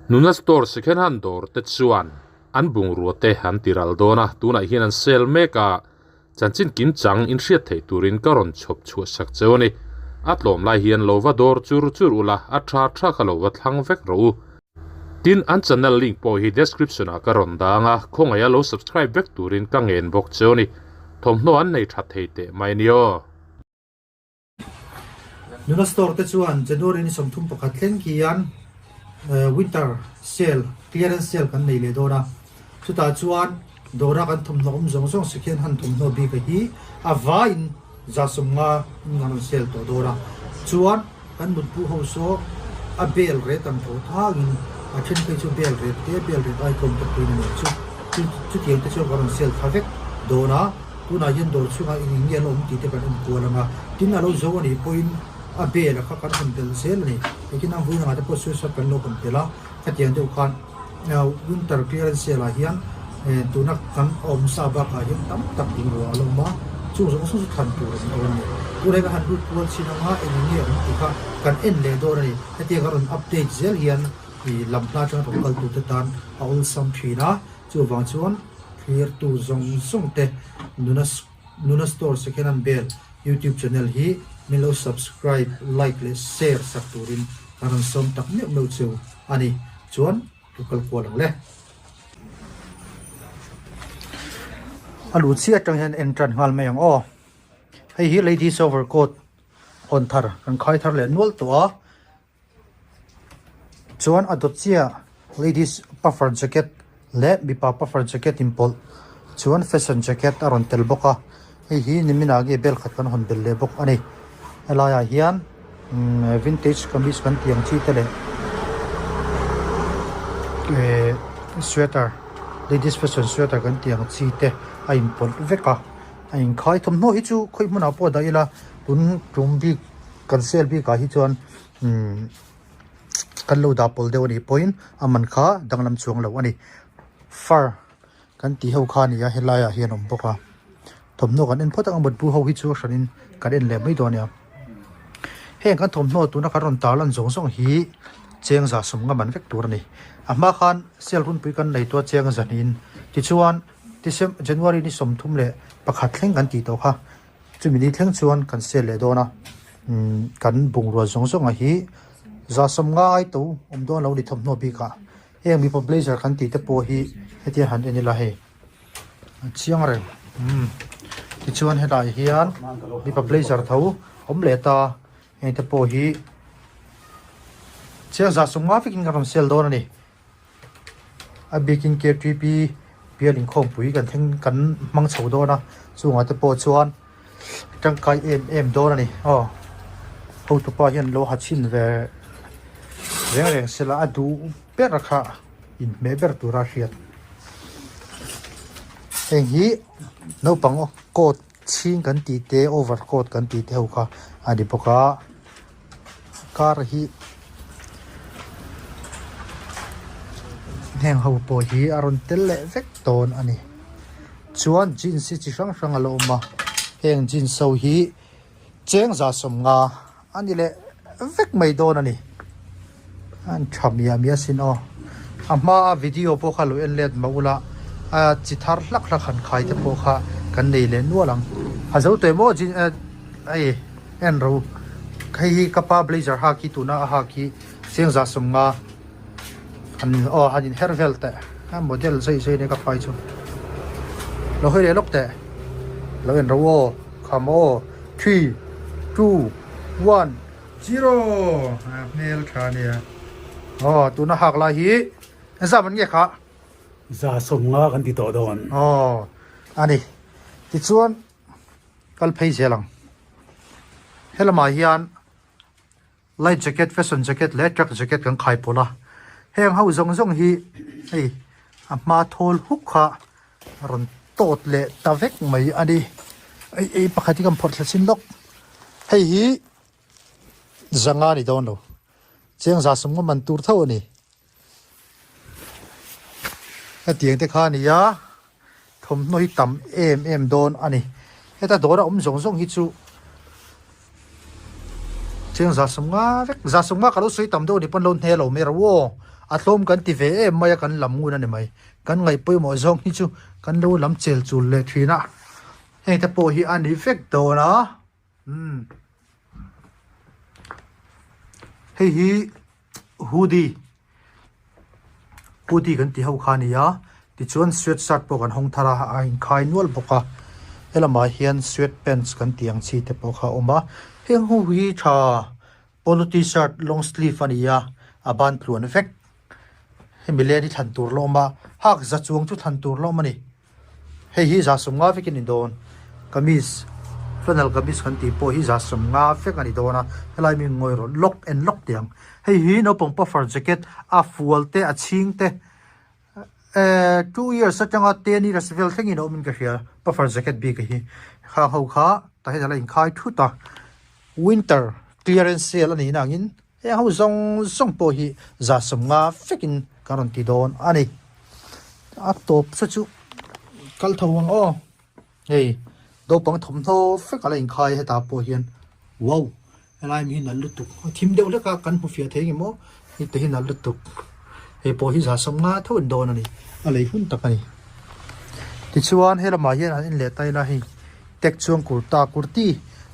Nuna store second hand dawr te chuan an bungrua te an ti ral dawn a, tunah hian an sale mek a, chanchin kim chang in hriat theih turin ka rawn chhawp chhuah sak cheu a ni. A tlawm lai hian lo va dawr chur chur ula, a tha tha kha lo va thlang vek rawh u. Tin, an channel link pawh hi description ah ka rawn dang a, khawngaih a lo subscribe vek turin ka ngen bawk cheu a ni. Thawmhnaw an nei tha thei teh mai ni aw. Nula store te chuan January ni 31 thleng khian winter sale, clearance sale kan nei leh dawn a. Chutah chuan dawra kan thawmhnaw awm zawng zawng si khian han thawmhnaw bik a hi a vaiin 150 in kan rawn sale tawh dawn a. Chuan kan mutbu ho saw a bel ret ang tho thangin a then phei chu bel ret te bel ret ai tlawm tak pawhin a nih chu. Chutiang te chuan kan rawn sale tha vek dawn a. Tunah hian dawr chhungah eng eng nge a la awm tih te kan en kual ang a, tin a lo zo a nih pawhin a bel a kha kan hawn tel zel a ni. Engtin ang vawiin angah te pawh suicide kan lo hawn tel a, khatiang deuh khan winter clearance sale ah hian tuna kan awm sa bakah hian tam tak bungrua a la awm a, chung zawng zawng chu thlan tur a ni dawn a ni. Tunah hian kan han lut kual chin anga eng eng nge a awm tih kha kan en leh dawn a ni. Hetiang a rawn update zel hian lam hla atanga rawn kal tute tan a awlsam thin a. Chuvang chuan thlirtu zawng zawng te Nuna Nuna Store Second Hand Bell YouTube channel hi min lo subscribe, like leh share sak turin ka rawn sawm tak meuh meuh cheu a ni. Chuan thu kal kual ang le. A lu chiah atang hian en tan nghal mai ang aw. Hei hi ladies overcoat hawn thar kan khai thar leh nual tawh a. Chuan a dawt chiah ladies puffer jacket leh mipa puffer jacket inpawlh chuan fashion jacket a rawn tel bawk a hei hi nimin ah nge bel khat kan hawn belh leh bawk a ni helai ah hian umm vintage kamis kan tih ang chi te leh ehh sweater ladies fashion sweater kan tih ang chi te a inpawlh vek a a inkhai thawmhnaw hi chu khawi hmunah pawh dah ila tun tum bik kan sale bik ah hi chuan umm kan lo dah pawl deuh a nih pawhin a man kha danglam chuang lo a ni fur kan tih ho kha a ni a helai ah hian a awm bawk a thawmhnaw kan en phawt ang a mutbu ho hi chu a hranin kan en leh mai dawn a nia heng kan thawmhnaw tuna kan rawn tarlan zawng zawng hi cheng za sawm nga man vek tur a ni a hma khan sale hunpui kan nei tawh a cheng zahnihin tichuan December January ni 31 thleng kan tih tawh kha. Chumi ni thleng chuan kan sel leh dawn a, umm kan bungrua zawng zawng ah hi 150 ai to awm dawn lo ni thawmhnaw bik ah heng mipa blazer kan tih te pawh hi hetia han en ila hei a chiang reng umm tichuan helai hian mipa blazer tho awm leh ta heng te pawh hi chiang 150 vekin kan rawn sel dawn a ni. A bikin KTP bial inkhawmpui kan thleng kan hmang chho dawn a chungah te pawh chuan tangkai em em dawn a ni aw hotupa hian lo ha chhin ve reng reng sela a duh ber kha inhmeh ber tura hriat heng hi naupang coat chhing kan tih te over coat kan tih te ho kha a ni bawk a. Car hi heng ho pawh hi a rawn tel leh vek dawn a ni chuan jeans hi chi hrang hrang a lo awm a heng jeans ho hi cheng 150 a ni leh vek mai dawn a ni an tha miah miah sin aw a hma a video pawh kha lo en let mah ula a chi thar hlak hlak han khai te pawh kha kan nei leh nual ang a zo tawh em aw jeans hei. En ro hei hi ka pa blazer hak hi tuna a hak hi cheng 150 han aw han in her vel teh a model zai zai nia ka pa hi chu lo hawi leh lawk teh lo en ro aw kham aw three two one zero a hmel tha nia aw tuna hak lai hi engzah man nge kha 150 kan ti tawh dawn aw ani tichuan kal phei zel ang. Helamah hian light jacket, fashion jacket leh track jacket kan khai pawlh a. Heng ho zawng zawng hi hei a hma thawl huk kha a rawn tawt leh ta vek mai a ni. Ei ei pakhat hi kan phawrh thla chin lawk. Hei hi zanga ni dawn lo. Cheng 150 man tur tho a ni. Hetiang te kha a ni a. Thawmhnaw hi tam em em dawn a ni. Heta dawr a awm zawng zawng hi chu cheng 150 vek 150 ka lo sawi tam deuh a ni pawn lo hne lo mai ro aw. A tlawm kan ti ve em mai a kan lam ngun a ni mai. Kan ngaih pawimawh zawng hi chu kan lo lam chel chul leh thin a. Heng te pawh hi a ni vek dawn a. Umm. Hei hi hoodie hoodie kan tih ho kha a ni a tichuan sweat shirt pawh kan hawng thar a a inkhai nual bawk a helamah hian sweat pants kan tih ang chi te pawh kha a awm a heng ho hi tha polo tshirt long sleeve a ni a a ban tluan vek hemi len hi thlan tur la awm a hak za chuang chu thlan tur la awm a ni. Hei hi za sawmnga vek a ni dawn. Kamis, flannel kamis kan tih pawh hi za sawmnga vek a ni dawn a, helai mi ngawi rawh lock en lawk tih ang. Hei hi naupang puffer jacket a fual te a chhing te eh two years atanga ten years vel thlengin a awmin ka hria puffer jacket bik a hi. Khang ho kha tah hian a la inkhai thut a, winter clearance sale a nihna angin heng ho zawng zawng pawh hi za sawmnga vekin kan rawn ti dawn a ni. A tawp saw chu kal tho ang aw hei naupang thawmhnaw vek a la inkhai hetah pawh hian wow helai mi hi nalh lutuk a thim deuh hlek a kan hmu fiah thei engemaw heti hi nalh lutuk hei pawh hi za sawmnga tho in dawn a ni a lei hun tak a ni tichuan helamah hian an en leh ta ila hei tek chuan kurta kurti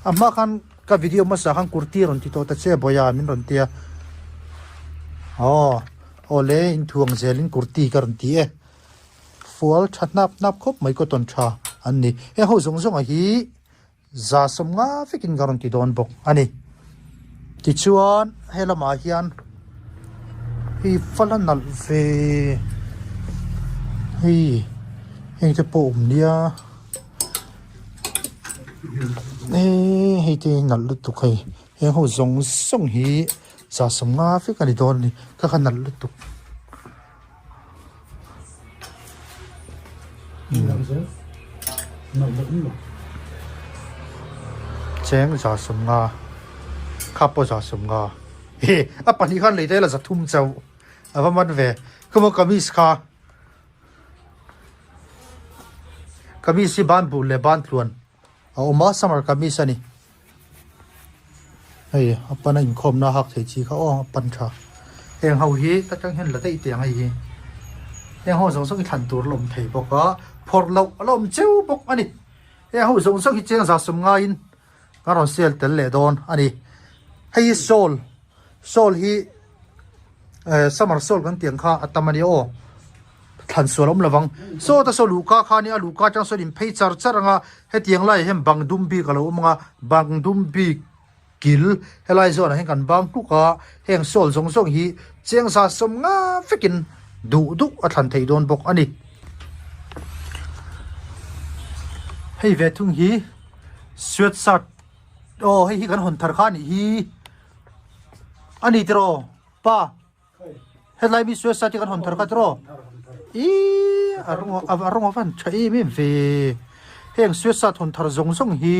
a hma khan. Ka video hmasa khan kurti rawn ti tawh ta che Bawia min rawn ti a. Aw, aw le in thuang zelin kurti ka rawn ti e. Fual tha hnap hnap khawp mai cotton tha an ni. Heng ho zawng zawng a hi za sawmnga vekin ka rawn ti dawn bawk a ni. Tichuan he lamah hian hei fal a nalh ve hei heng te pawh awm nia. Eee hei te hi nalh lutuk hei heng ho zawng zawng hi za sawmnga vek a ni dawn a ni kha kha nalh lutuk. Cheng za sawmnga kha pawh za sawmnga he a pahnih khan lei ta ila za thum chauh a va man ve khawmaw kamis kha. Kamis hi ban bur leh ban tluan a awm a summer kamis a ni hei a pana inkhawm na hak thei chi kha aw a pan tha heng ho hi ta tang hian la daih teh ang hei hi heng ho zawng zawng hi thlan tur a la awm thei bawk a phawrh loh a la awm cheu bawk a ni heng ho zawng zawng hi cheng za sawm ngaiin ka rawn sel tel leh dawn a ni hei hi sawl sawl hi. Eh summer sawl kan tih ang kha a tam a ni aw thlan sual a awm lovang saw ta saw luhka kha a nia luhka atang sawn in phei char char ang a hetiang laiah hian bang dum bik a lo awm ang a bang dum bik kil helai zawnah hian kan bang hluk a heng sawl zawng zawng hi cheng za sawm nga vekin duh duh a thlan theih dawn bawk a ni hei ve thung hi sweat shirt aw hei hi kan hawn thar kha a nih hi. A ni tiraw pa hetlai mi suicide hi kan hawn thar kha tiraw ih a rawng a rawng a van tha em em ve heng suicide hawn thar zawng zawng hi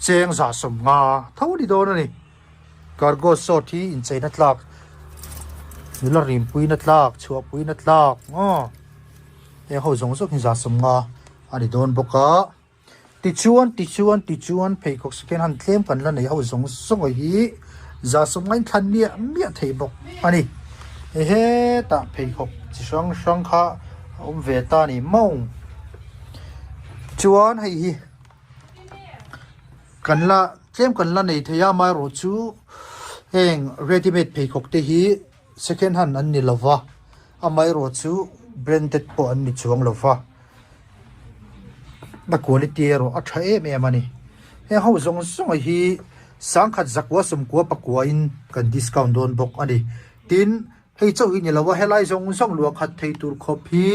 cheng za sawmnga tho a ni dawn a ni cargo short hi incheina tlak nula rimpuina tlak chhuahpuina tlak aw heng ho zawng zawng hi za sawmnga a ni dawn bawk a. Tichuan, tichuan, tichuan, pheikhawk second hand tlem kan la nei ho zawng zawng a hi za sawmnga in thlan miah miah thei bawk a ni. Hei hetah pheikhawk chi hrang hrang kha a awm ve ta a ni maw. Chuan hei hi kan la tlem kan la nei thei a amaherawh chu heng ready made pheikhawk te hi second hand an ni lova amaherawh chu branded pawh an ni chuang lova. A quality erawh a tha em em a ni heng ho zawng zawng hi sangkhat zakua sawmkua pakua in kan discount dawn bawk a ni tin hei chauh hi ni lo a helai zawng zawng luah khat thei tur khawp hi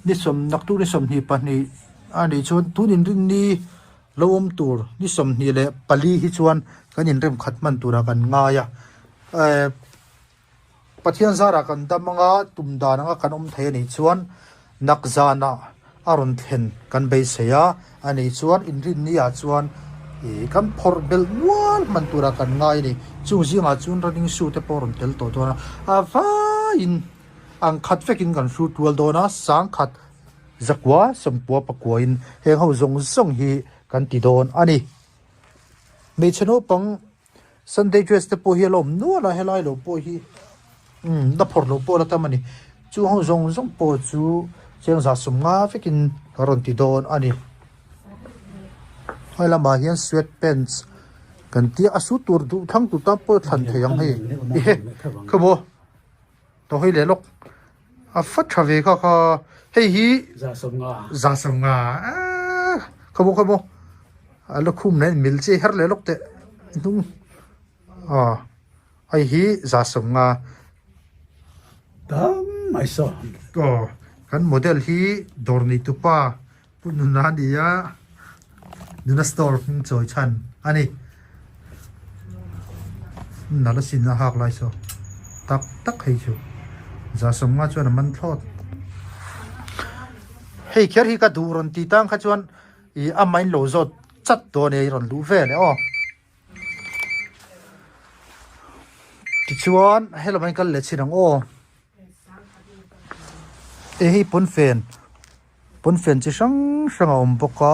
ni sawm naktuk ni 22 a nih chuan tun inrinni lo awm tur ni 24 hi chuan kan inrem khat hman turah kan ngai a ehh. Pathian zarah kan dam anga tum dan anga kan awm thei a nih chuan nak zanah a rawn thlen kan beisei a, a nih chuan inrinni ah chuan ih kan phawrh belh mual hman turah kan ngai a ni. Chung zingah chuan running shoe te pawh a rawn tel tawh dawn a, a vaiin ang khat vekin kan hru tual dawn a, sangkhat zakua sawmkua pakuain heng ho zawng zawng hi kan ti dawn a ni. Hmeichhe naupang Sunday dress te pawh hi a la awm nual a, helai lo pawh hi. Umm la phawrh loh pawh la tam a ni. Chu ho zawng zawng pawh chu cheng za sawmnga vekin ka rawn ti dawn a ni. Hei lamah hian sweat pants kan tia a su tur duh thlang tur tan pawh thlan thei ang hei. Ehe khaw maw tawh hawi leh lawk a fa tha ve kha kha hei hi za sawmnga za sawmnga aaa khaw maw khaw maw a lukhum nen mil chi her leh lawk teh hnung aw. Hei hi za sawmnga tam mai saw. Aw, kan model hi dawr nei tupa Pu Nuna a ni a, Nuna store hming chawi chhan a ni. Nala sin a hak lai saw tak tak hei chu za sawmnga chuan a man thlawt. Hei kher hi ka duh rawn ti tang kha chuan ih amah in lo zawt chat dawn e i rawn luh vel e aw. Tichuan helama in kal leh chin ang aw hei hi pawnfen pawnfen chi hrang hrang a awm bawk a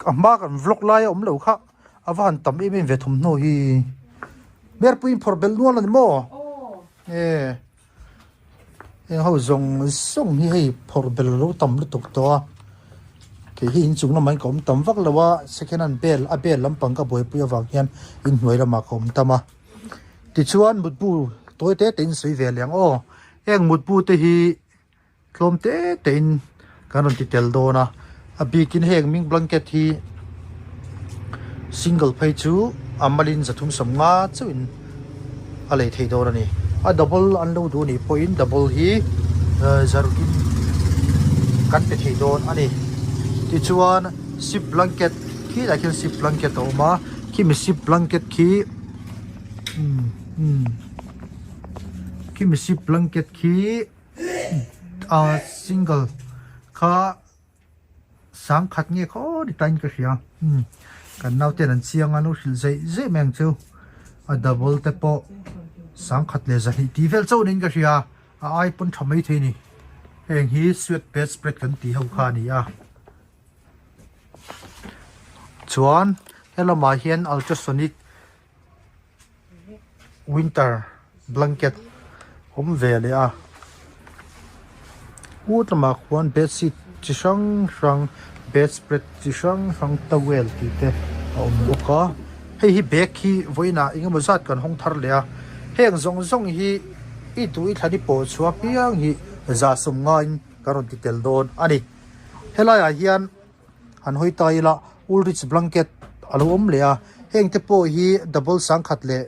a hma kan vlog lai a awm lo kha a va han tam em em ve thawmhnaw hi hmerpui in phawrh belh nual a ni maw e Heng ho zawng zawng hi hei phawrh bel lo tam lutuk tawh a kei hi inchung lamah hian ka awm tam vak lo a second hand bel a bel lampang ka buaipui avang hian inhnuai lamah ka awm tam a tichuan mutbu tawi te te in sawi ve leh ang aw heng mutbu te hi tlawm te te in kan rawn ti tel dawn a a bikin heng ming blanket hi single phei chu a malin zathum sawmnga chauhin a lei thei dawn a ni a double an lo duh anih pawhin double hi zarukin kan pe thei dawn a ni tichuan sip blanket khilaiah khian sip blanket a awm a khimi sip blanket khi umm umm khimi sip blanket khi a single kha sangkhat nge khaw ni tain ka hria umm kan naute an chiang a no hrilh zeih zeih mai ang chu a double te pawh sangkhat leh zahnih tih vel chauh niin ka hria a ai pawn tha mai thei a ni heng hi sweat bed spread kan tih ho kha a ni a chuan helamah hian ultrasonic winter blanket awm ve leh a ut lamah khuan bedsheet chi hrang hrang bedspread chi hrang hrang towel tih te a awm bawk a hei hi bag hi vawiinah eng emaw zat kan hawng thar leh a heng zawng zawng hi i duh i thlan i pawh chhuah apiang hi zah sawm ngaiin kan rawn ti tel dawn a ni helaiah hian. Han hawi ta ila Ulrich blanket a lo awm leh a heng te pawh hi double sangkhat leh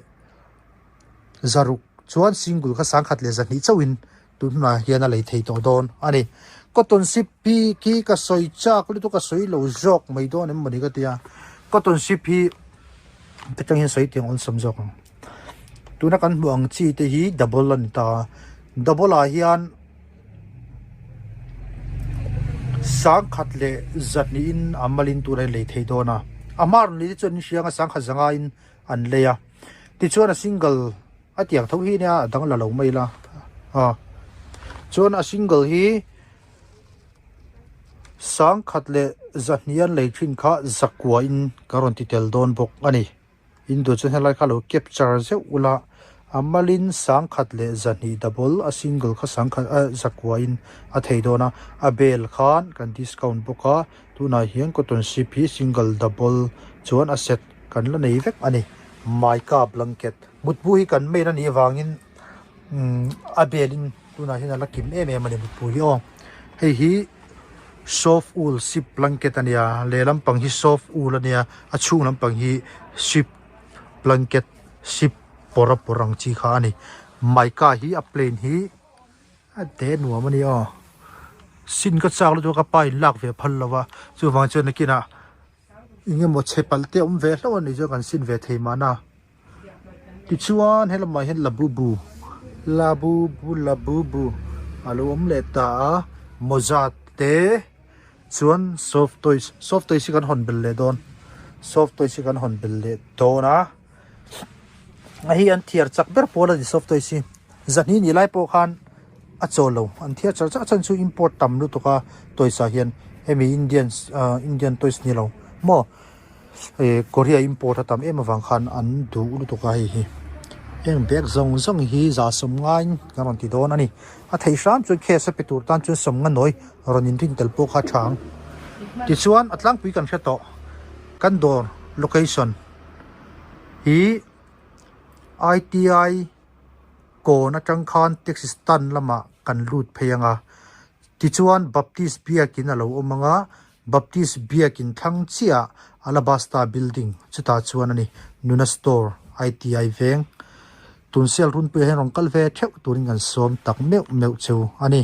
zaruk chuan single kha sangkhat leh zahnih chauhin tun hunah hian a lei thei tawh dawn a ni cotton sip hi khi ka sawi chak lutuk a sawi lo zawk mai dawn em mawni ka tia cotton sip hi hetiang hian sawi tiang awlsam zawk ang tuna kan hmuh ang chi te hi double a ni ta a double ah hian. Sangkhat leh zahnihin a malin tur a lei thei dawn a, a hma rawn lei te chuan in hria anga sangkhat zangain an lei a, tichuan a single a tiang tho hi nia a dang la lo mai la a, chuan a single hi sangkhat leh zahnih an lei thin kha zakuain ka rawn ti tel dawn bawk a ni. Indu chu helai kha lo capture zeuh ula a malin sangkhat leh zahnih double a single kha sangkhat ah zakuain a thei dawn a a bel khan kan discount bawk a tunah hian cotton sip hi single double chuan a set kan la nei vek a ni maika blanket mutbu hi kan main a nih avangin umm a belin tunah hian a la kim em em a ni mutbu hi aw hei hi. Soft wool sheep blanket a nia lehlam pang hi soft wool a nia a chhung lampang hi sheep blanket sheep pawr a pawr ang chi kha a ni maika hi a plain hi a de nuam a ni aw sin ka chak lutuk a ka pa in lak ve phal lo va chuvang chuan nakinah eng emaw chhe palh te a awm ve hlauh a nih chuan kan sin ve thei mahna. Tichuan helamah hian labubu labubu labubu a lo awm leh ta a mawza te chuan soft toys soft toys hi kan hawn belh leh dawn soft toys hi kan hawn belh leh dawn a a hi an thiar chak ber pawl a ni soft toys hi zahnih nih lai pawh khan a chawl lo an thiar char char a chhan chu import tam lutuk a toys ah hian hemi indian ah indian toys ni lo maw. Korea import a tam em avang khan an duh lutuk a hei hi. Heng bag zawng zawng hi za sawm ngaiin kan rawn ti dawn a ni. A theih hram chuan cash a pe tur tan chuan sawm nga nawi rawn inrin tel pawh kha a tha ang. Tichuan a tlangpui kan hre tawh. Kan dawr location hi ITI kawn atang khan taxi stand lamah kan lut phei ang a. Tichuan Baptist biakin a lo awm ang a, Baptist biakin thlang chiah Alabasta building chutah chuan a ni. Nuna store ITI veng. Tun sel runpuiah hian rawn kal ve theuh turin kan sawm tak meuh meuh chu a ni.